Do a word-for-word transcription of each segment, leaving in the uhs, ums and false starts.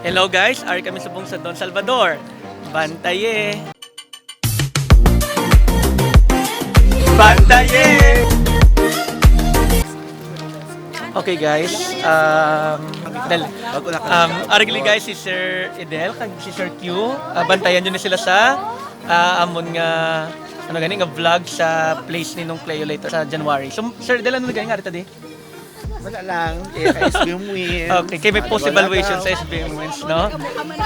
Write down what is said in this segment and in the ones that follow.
Hello guys, ari kami subong sa Don Salvador. Bantaye! Bantaye! Okay guys, um, dal- um, arigli guys si Sir Edel kag si Sir Q. Ah, bantayan nyo na sila sa ah, amon nga ano gani nga vlog sa place ni Nong Cleo later sa January. So, Sir Edel, ano na gani nga ari ta di? Wala lang. Eh, S B M wins. Okay, kay may post evaluation sa S B M wins, no?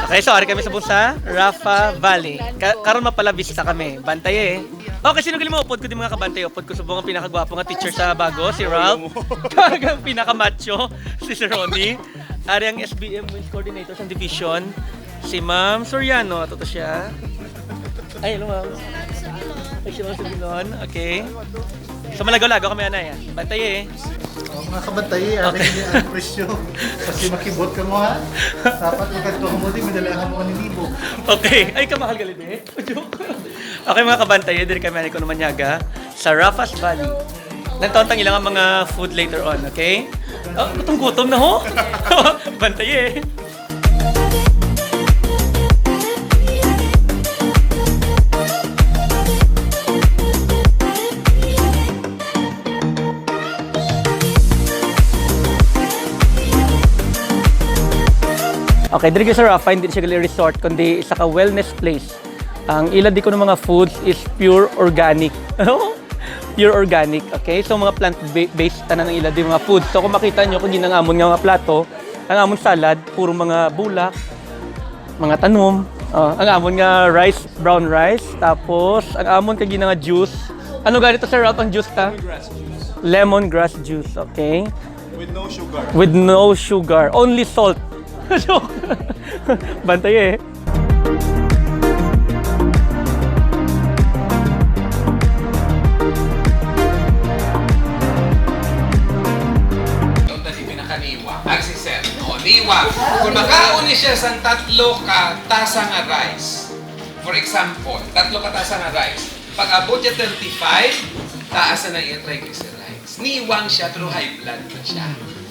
Okay, so ari kami sa busa, Rafa Valley. Ka karon mapalabista kami. Bantay eh. Okay, sino gali mo? Upod ko di mga kabantay. Upod ko subong ang pinakagwapo nga teacher sa bago, si Ralph. Kag ang pinakamacho, si Sir Ronnie. Ari ang S B M wins coordinator sa division, si Ma'am Soriano. Ato to siya. Ay, hello, ma'am. Ay, si Ma'am Soriano. Okay. So, malagaw-lagaw kami, anay, ah. Bantay eh. Oh, mga kabantay, eh, ano yung ang presyo? Kasi makibot ka mo, ha? Dapat magkadto mo, di madala ka mo kaninibo. Okay. Ay, kamahal gali, eh. Joke. Okay, mga kabantay, eh, diri kami ani kuno manyaga sa Rafas Valley. Nagtaon tang ilang mga food later on, okay? Oh, gutom-gutom na ho. Bantay eh. Okay, diri sa Rafa, hindi siya gali resort, kundi isa ka wellness place. Ang ila di ko ng mga foods is pure organic. Pure organic, okay? So, mga plant-based, tanan ang ila di mga foods. So, kung makita nyo, kung ginangamon nga mga plato, ang amon salad, puro mga bulak, mga tanom. Ah, ang amon nga rice, brown rice, tapos ang amon kag nga juice. Ano ganito, Sir Ralph, ang juice ta? Grass juice. Lemongrass juice, okay? With no sugar. With no sugar, only salt. Joke. Bantay eh. Doon na di pinakaniwa. Ang si Sir, o, niwa. Kung makaon ni siya sa tatlo ka tasa nga rice, for example, tatlo ka tasa nga rice, pag abot niya thirty-five, taas na ang iyang triglycerides. Niwang siya, pero high blood na siya.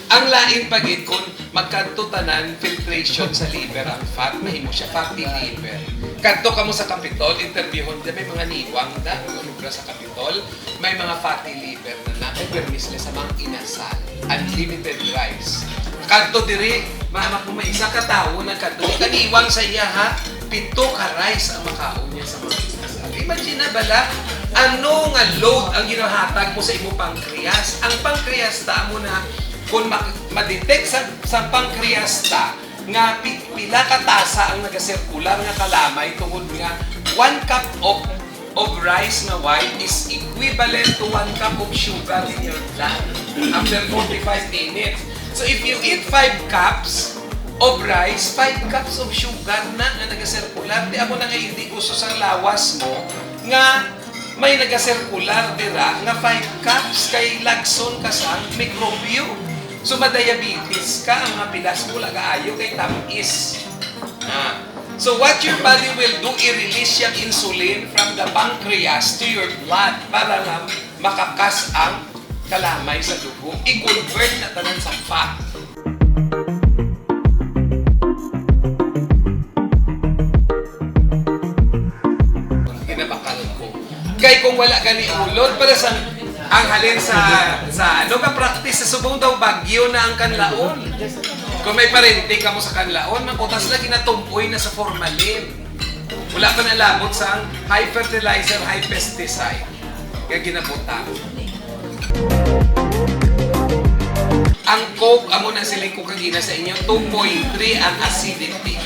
Ang lain pa gid kung magkadto tanan filtration sa liver ang fat, mahimo siya fatty liver. Kadto kamo sa Capitol, interviewon dyan, may mga niwang da, mga lubra sa Capitol, may mga fatty liver na na, kay permi sila sa mga inasal, unlimited rice. Kadto diri, mama ko may isa ka tawo nagkadto, kaniwang sa iya ha, pito ka rice ang makaon niya sa mga inasal. Imagine na bala, ano nga load ang ginahatag mo sa imong pancreas? Ang pancreas ta amo na, kung ma-, ma-detect sa, sa pancreas ta nga pi-, pila ka tasa ang nagasirkular nga kalamay tungod nga one cup of, of rice nga white is equivalent to one cup of sugar in your blood after forty-five minutes. So if you eat five cups of rice, five cups of sugar na nga nagasirkular. Di amo na nga hindi gusto sa lawas mo nga may nagasirkular dira nga five cups kay lagson ka sang mikrobyo. So, ma-diabetes ka, ang mga pilas mo, lagaayo kay tamis. Ah. So, what your body will do, i-release yung insulin from the pancreas to your blood para nga makakas ang kalamay sa dugo. I-convert na tanan sa fat. Ginabakal ko. Kay kung wala gani ulod, para sa ang halin sa sa ano ka practice sa subong daw bagyo na ang kanlaon. Kung may parente kamo sa kanlaon, mangkutas na ginatum-oy na sa formalin. Wala pa nalabot sa ang high fertilizer, high pesticide nga ginabutang. Ang Coke, amo na siling ko kagina sa inyo, two point three ang acidity.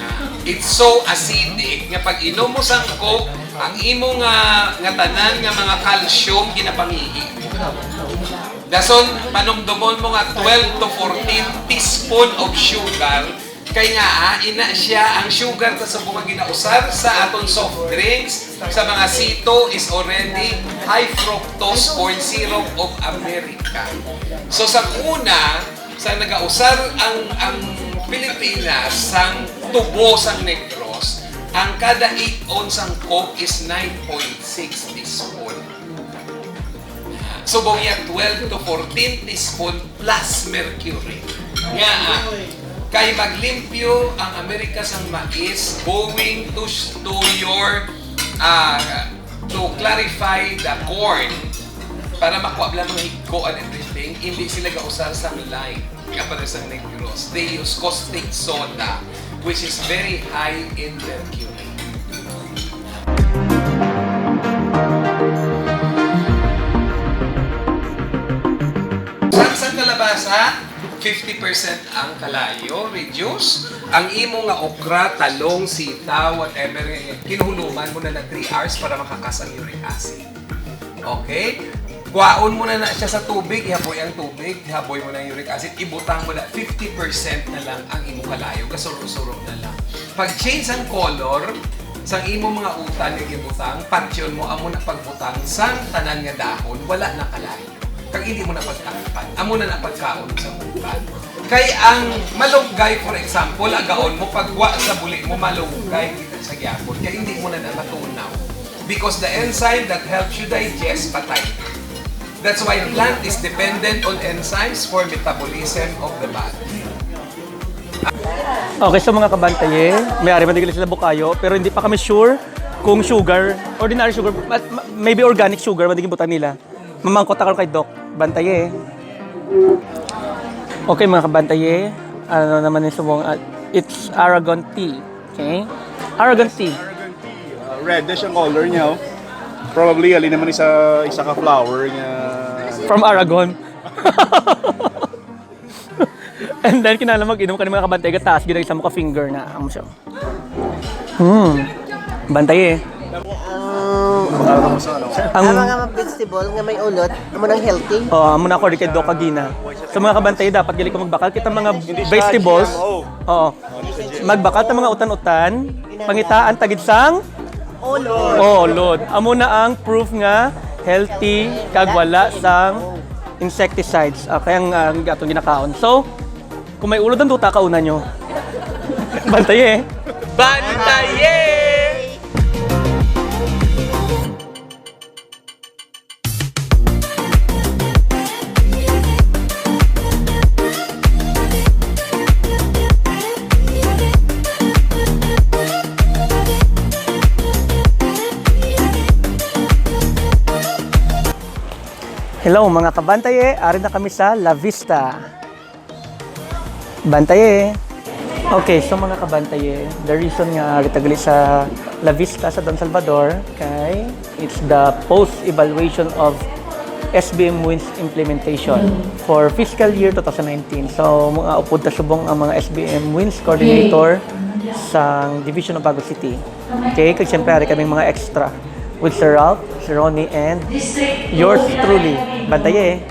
Ah, it's so acidic nga pag inom mo sang Coke, ang imo nga, nga tanan nga mga calcium ginapangihi mo. Dason, panumdumon mo nga twelve to fourteen teaspoon of sugar. Kay nga, ah, ina siya ang sugar ta sa mga ginausar sa aton soft drinks, sa mga sito is already high fructose corn syrup of America. So sa una, sa nagausar ang ang Pilipinas sang tubo sang Negros, ang kada eight ounce sang Coke is nine point six teaspoon. Subong niya twelve to fourteen teaspoon plus mercury. Nga, ah, Kay maglimpyo ang Amerika sang mais going to sh-, to your, ah, to clarify the corn para makuha lang mga higko and everything, hindi sila gausar sang lime nga para sa Negros. They use caustic soda, which is very high in mercury. Sang, sang kalabasa, fifty percent ang kalayo, reduce. Ang imo nga okra, talong, sitaw, whatever, kinuhuluman mo na na three hours para makakas ang uric acid. Okay? Kuhaon mo na na siya sa tubig, ihaboy ang tubig, ihaboy mo na ang uric acid, ibutang mo na, fifty percent na lang ang imo kalayo, gasuro-suro na lang. Pag-change ang color, sang imo mga utan nga gibutang, patyon mo, amo na pagbutang sang tanan nga dahon, wala na kalayo. Kag hindi mo na pagtangkan, amo na na pagkaon sa utan. Kay ang malunggay, for example, agaon mo, pagwa sa buli mo, malunggay kita sa gyapon. Kay hindi mo na na matunaw. Because the enzyme that helps you digest, patay. That's why plant is dependent on enzymes for metabolism of the body. Okay, so mga kabantaye, may ari man digili sila bukayo, pero hindi pa kami sure kung sugar, ordinary sugar, ma-, ma-, maybe organic sugar, man digin butang nila. Mamangkot ako kay Doc. Bantaye. Okay, mga kabantaye, ano naman yung subong, ah, it's Aragon tea. Okay? Aragon tea. Uh, reddish ang color niya, oh. Probably, ali naman isa, isa ka flower niya. From Aragon. And then, kinala mag-inom ka ng mga kabantaye, gataas, ginag isa mo ka finger na, amo siya. Hmm. Bantaye. Ang, ang mga vegetable nga may ulod, amo nang healthy. Oh, amo na ako, di kay Doc Agina. Sa mga kabantaye, dapat gali ko magbakal. Kita mga vegetables. Oo. Magbakal ta mga utan-utan. Pangitaan tagid sang Ulod. Oh, Lord. Amo na ang proof nga healthy kag wala sang insecticides. Ah, kaya ang, ang atong ginakaon. So, kung may ulod ang duta, kauna nyo. Bantaye. Bantaye! Hello mga kabantaye, ari na kami sa La Vista. Bantaye. Okay, so mga kabantaye, the reason nga ari ta gali sa La Vista sa Don Salvador kay it's the post-evaluation of S B M WINS implementation for fiscal year two thousand nineteen. So, mga upod ta subong ang mga S B M WINS coordinator sang Division of Bago City. Okay, kag siyempre, ari kami mga extra with Sir Ralph, Sir Ronnie, and yours truly, Bantaye.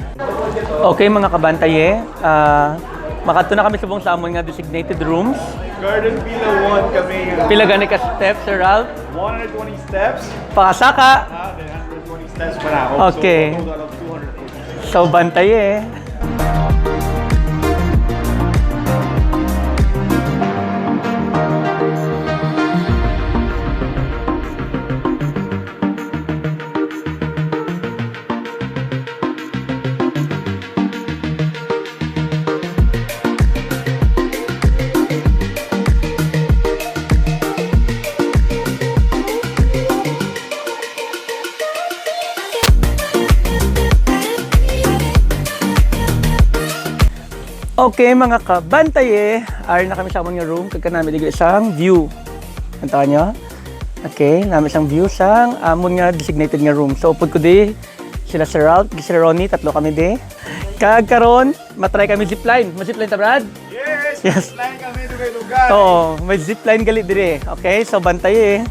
Okay, mga kabantaye, ah, makadto na kami subong sa amon nga designated rooms. Garden Villa one kami. Pila gani ka steps, Sir Ralph? One hundred twenty steps. Pakasaka! Ah, then one hundred twenty steps pa na ako. Okay. So, total of two hundred forty. So, Bantaye. Okay, mga kabantaye, ari na kami sa amon nga room, kag kanami diri isang view. Antawa nyo? Okay, nami isang view sang amon nga designated nga room. So, upod ko di, sila Sir Ralph, Sir Ronnie, tatlo kami di. Kag karon, matry kami zipline. Ma-zipline ta, Brad? Yes! Yes. Fly kami lugar-lugar. Oo, may zipline gali dire. Okay, so bantaye.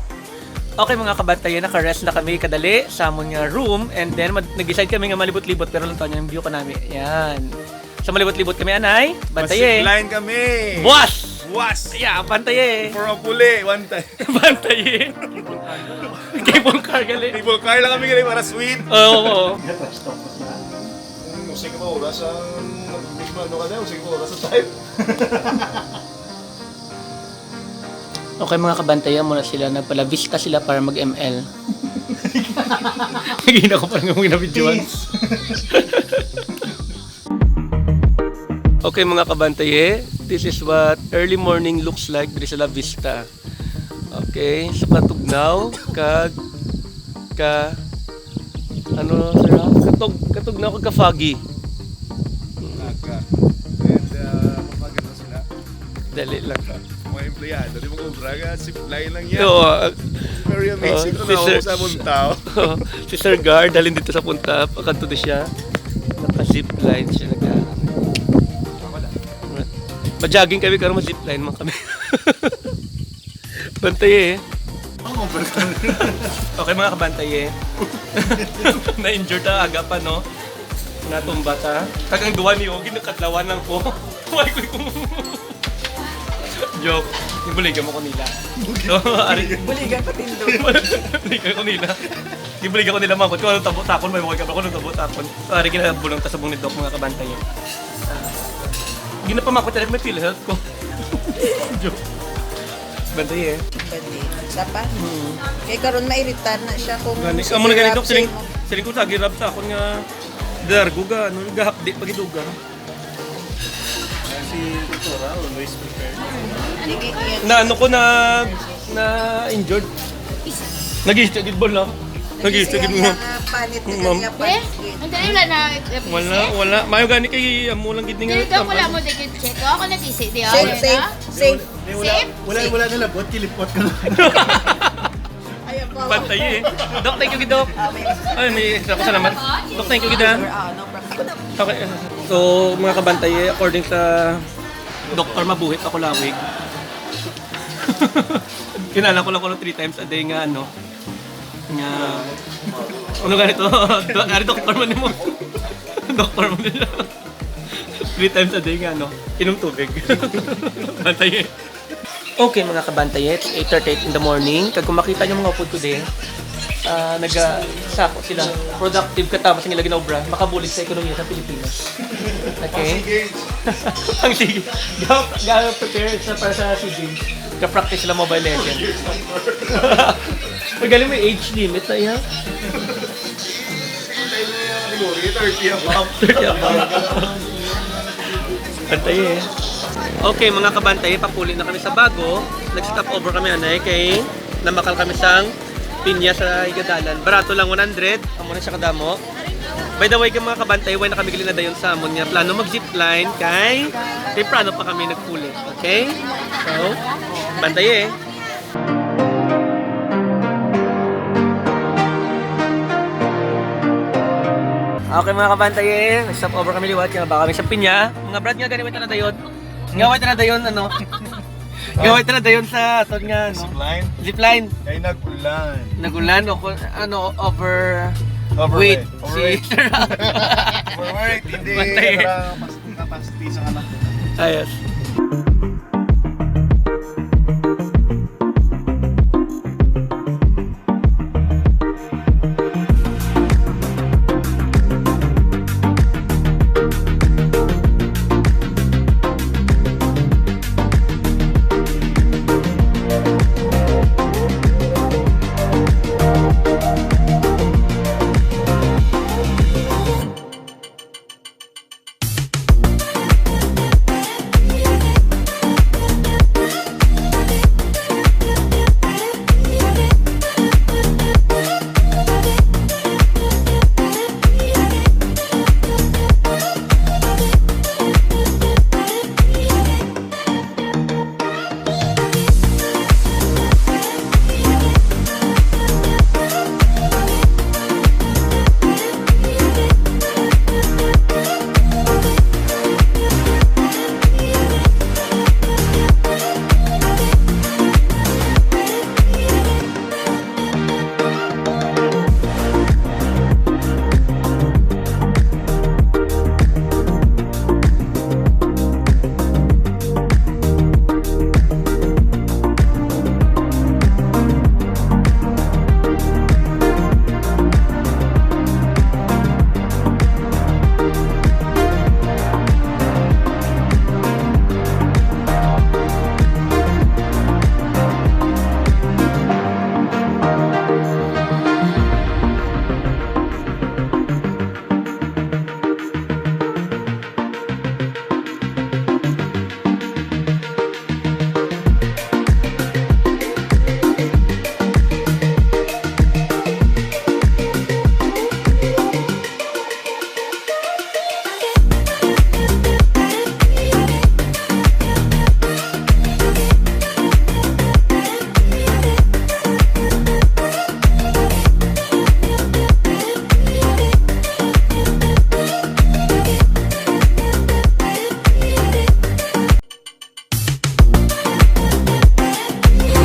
Okay, mga kabantaye, naka-rest na kami kadali sa amon nga room, and then mag- nag-decide kami nga malibot-libot, pero lang taon yung view kanami. Yan. So malibot-libot kami, anay. Bantaye. Fly kami. Buwas! Buwas! Yeah, bantaye. For a puli, one time. Bantaye. Cable car gali. Cable car lang kami gali para sweet. Oo, oo. Usig mo oras ang ano ka na, usig mo oras sa time. Okay, mga kabantayan, muna sila, nagpalabista sila para mag-M L. Naging ako pa nga mga nabidyoan. Okay, mga kabantaye, This is what early morning looks like diri sa La Vista. Okay, so katugnaw kag ka ano sir? Katug katugnaw kag ka-foggy. Aga. And uh, maganda sila. Dali lang. Mga empleyado, di mag-obra ka, zipline lang yan. Oo, ah, Very amazing Oh, to si know Sir- sa Montao. si Sir Guard, halin dito sa punta, pakadto di siya. Naka-zipline siya nag Mag-jogging kami karon, mag-zipline man kami. Bantay eh. Oo, pero Okay mga kabantay eh. Na-injured ang aga pa no. Natumba ta. Kag ang duwa ni Ogie nakadlawan lang ko. Why ko Joke. Ibuligan mo ko nila. So, ari, Buligan patindog. Ibuligan ko nila. Ibuligan ko nila mangkot kung anong tabo sa akon, may mga ko anong tabo sa akon. So, ari ginabulong ta sa bungni Doc, mga kabantay. Ginapamakot talaga may PhilHealth ko. Joke. Bantay eh. Pwede. Isa pa? Kay karon mairitar na siya kung Gani, si amo na ganito, Rap siling, mo. siling ko sa girab sa akon nga dargo ga, ano, gahapdi pagiduga. Si Doktora, always prepared. Sige, Ian. Na ano ko na na injured. Nag-isip gid mo lang. Nag-isip gid mo. Panit na Ma'am. kanya Eh, panit. Ang dali wala na. Wala, wala. Mayo gani kay amo lang gid nga. Dili daw wala mo dikit check. Ako nagisi di Safe, safe, safe. Safe? Wala, wala nalabot, kilipot ko. Ayan po. Bantay eh. Doc, thank you gid, Doc. Ay, may extra ko salamat. Doc, thank you gid, ha. Ah, no problem. Okay. So, mga kabantay, eh, according sa doktor, mabuhit ako lawig. Kinala ko lang ko three times a day nga ano. Nga ano ganito? Do- Ari doktor man mo. Doktor man niya. Three times a day nga ano. Inom tubig. Bantay eh. Okay mga kabantay, it's eight thirty-eight in the morning. Kag kung makita niyo mga upod ko din, ah, naga sako sila. Productive katapos ang ila ginaobra, makabulig sa ekonomiya sa Pilipinas. Okay? Ang sige. Ga ga prepare sa para sa SEA Games. Ga practice sila Mobile Legends. Magaling may age limit na iya. Thirty above. Bantay eh. Okay, mga kabantay, papuli na kami sa Bago. Nag-stop over kami anay kay namakal kami sang pinya sa Higa Dalan. Barato lang, one hundred. Amo na siya kadamo. By the way, mga kabantay, way na kami gali na dayon sa amon nga plano mag-zipline kay temprano pa kami nagpuli. Okay? So, bantay eh. Okay mga kabantay eh, stop over kami liwat kaya ba kami sa pinya. Mga brad nga gani wait na dayon. Nga wait na dayon ano. Nga wait na dayon sa aton nga ano. Zipline? Zipline. Kay nag-ulan. Nagulan o kung ano over Overweight. weight. Overweight. Si Overweight, hindi. Bantay. Para mas napasti sa anak. Ayos.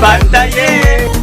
Pantaye!